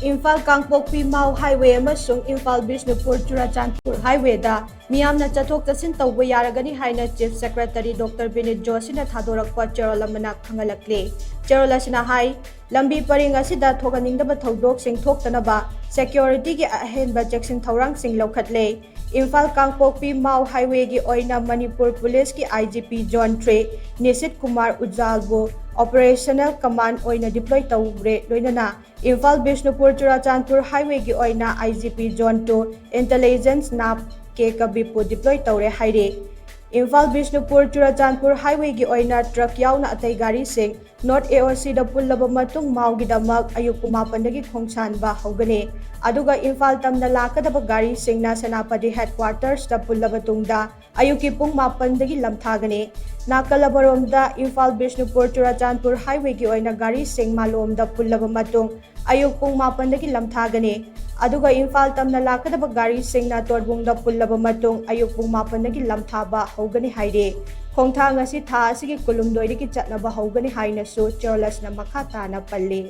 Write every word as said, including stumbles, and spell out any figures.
ꯏꯝꯐꯥꯜ ꯀꯥꯡꯄꯣꯛꯄꯤ ꯃꯥꯎ highway ꯑꯃꯁꯨꯡ ꯏꯝꯐꯥꯜ ꯕꯤꯁꯅꯨꯄꯨꯔ ꯆꯨꯔꯥꯆꯥꯟꯄꯨꯔ ꯍꯥꯏꯋꯦꯗ ꯃꯤꯌꯥꯝꯅ ꯆꯠꯊꯣꯛ ꯆꯠꯁꯤꯟ ꯇꯧꯕ ꯌꯥꯔꯒꯅꯤ ꯍꯥꯏꯅ ꯆꯤꯐ ꯁꯦꯀ꯭ꯔꯦꯇꯔꯤ ꯗꯣꯛꯇꯔ ꯕꯤꯅꯤꯠ ꯖꯣꯁꯤꯅ ꯊꯥꯗꯣꯔꯛꯄ ꯆꯦꯔꯣꯜ ꯑꯃꯅ ꯈꯪꯍꯜꯂꯛꯂꯤ꯫ ꯆꯦꯔꯣꯜ ꯑꯁꯤꯅ ꯍꯥꯏ, ꯂꯝꯕꯤ ꯄꯔꯤꯡ ꯑꯁꯤꯗ ꯊꯣꯛꯍꯟꯅꯤꯡꯗꯕ ꯊꯧꯗꯣꯛꯁꯤꯡ ꯊꯣꯛꯇꯅꯕ ꯁꯦꯀ꯭ꯌꯨꯔꯤꯇꯤꯒꯤ ꯑꯍꯦꯟꯕ ꯆꯦꯛꯁꯤꯟ ꯊꯧꯔꯥꯡꯁꯤꯡ ꯂꯧꯈꯠꯂꯦ꯫ ꯏꯝꯐꯥꯜ ꯀꯥꯡꯄꯣꯛꯄꯤ ꯃꯥꯎ ꯍꯥꯏꯋꯦꯒꯤ ꯑꯣꯏꯅ ꯃꯅꯤꯄꯨꯔ ꯄꯨꯂꯤꯁꯀꯤ I G P zone three Nishit Kumar ꯎꯖꯥꯜꯕꯨ ꯑꯣꯄꯔꯦꯁꯅꯦꯜ ꯀꯃꯥꯟ ꯑꯣꯏꯅ ꯗꯤꯄ꯭ꯂꯣꯏ ꯇꯧꯔꯦ, ꯂꯣꯏꯅꯅ ꯏꯝꯐꯥꯜ ꯕꯤꯁꯅꯨꯄꯨꯔ ꯆꯨꯔꯥꯆꯥꯟꯄꯨꯔ ꯍꯥꯏꯋꯦꯒꯤ ꯑꯣꯏꯅ I G P zone two intelligence ꯅꯥꯞ ꯀꯦ ꯀꯕꯤꯞꯄꯨ ꯗꯤꯄ꯭ꯂꯣꯏ ꯇꯧꯔꯦ ꯍꯥꯏꯔꯤ꯫ ꯏꯝꯐꯥꯜ ꯕꯤꯁꯅꯨꯄꯨꯔ ꯆꯨꯔꯥꯆꯥꯟꯄꯨꯔ ꯍꯥꯏꯋꯦꯒꯤ ꯑꯣꯏꯅ ꯇ꯭ꯔꯛ ꯌꯥꯎꯅ ꯑꯇꯩ ꯒꯥꯔꯤꯁꯤꯡ ꯅꯣꯔꯠ ꯑꯦ ꯑꯣ ꯁꯤꯗ ꯄꯨꯜꯂꯕ ꯃꯇꯨꯡ ꯃꯥꯎꯒꯤꯗꯃꯛ ꯑꯌꯨꯛ ꯄꯨꯡ ꯃꯥꯄꯟꯗꯒꯤ ꯈꯣꯡꯁꯥꯟꯕ ꯍꯧꯒꯅꯤ꯫ ꯑꯗꯨꯒ ꯏꯝꯐꯥꯜ ꯇꯝꯅ ꯂꯥꯛꯀꯗꯕ ꯒꯥꯔꯤꯁꯤꯡꯅ ꯁꯦꯅꯥꯄꯇꯤ ꯍꯦꯗꯀ꯭ꯋꯥꯔꯇꯔꯁꯇ ꯄꯨꯜꯂꯕ ꯇꯨꯡꯗ ꯑꯌꯨꯛꯀꯤ ꯄꯨꯡ ꯃꯥꯄꯟꯗꯒꯤ ꯂꯝꯊꯥꯒꯅꯤ꯫ ꯅꯥꯀꯜ ꯑꯃꯔꯣꯝꯗ ꯏꯝꯐꯥꯜ ꯕꯤꯁꯅꯨꯄꯨꯔ ꯆꯨꯔꯥꯆꯥꯟꯄꯨꯔ ꯍꯥꯏꯋꯦꯒꯤ ꯑꯣꯏꯅ ꯒꯥꯔꯤꯁꯤꯡ ꯃꯥꯂꯣꯝꯗ ꯄꯨꯜꯂꯕ ꯃꯇꯨꯡ ꯑꯌꯨꯛ ꯄꯨꯡ ꯃꯥꯄꯟꯗꯒꯤ ꯂꯝꯊꯥꯒꯅꯤ꯫ ꯑꯗꯨꯒ ꯏꯝꯐꯥꯜ ꯇꯝꯅ ꯂꯥꯛꯀꯗꯕ ꯒꯥꯔꯤꯁꯤꯡꯅ ꯇꯣꯔꯕꯨꯡꯗ ꯄꯨꯜꯂꯕ ꯃꯇꯨꯡ ꯑꯌꯨꯛ ꯄꯨꯡ ꯃꯥꯄꯟꯗꯒꯤ ꯂꯝꯊꯥꯕ ꯍꯧꯒꯅꯤ ꯍꯥꯏꯔꯤ꯫ ꯈꯣꯡꯊꯥꯡ ꯑꯁꯤ ꯊꯥ ꯑꯁꯤꯒꯤ ꯀꯨꯟꯍꯨꯝꯗꯣꯏꯗꯒꯤ ꯆꯠꯅꯕ ꯍꯧꯒꯅꯤ ꯍꯥꯏꯅꯁꯨ ꯆꯦꯔꯣꯜ ꯑꯁꯤꯅ ꯃꯈꯥ ꯇꯥꯅ ꯄꯜꯂꯤ꯫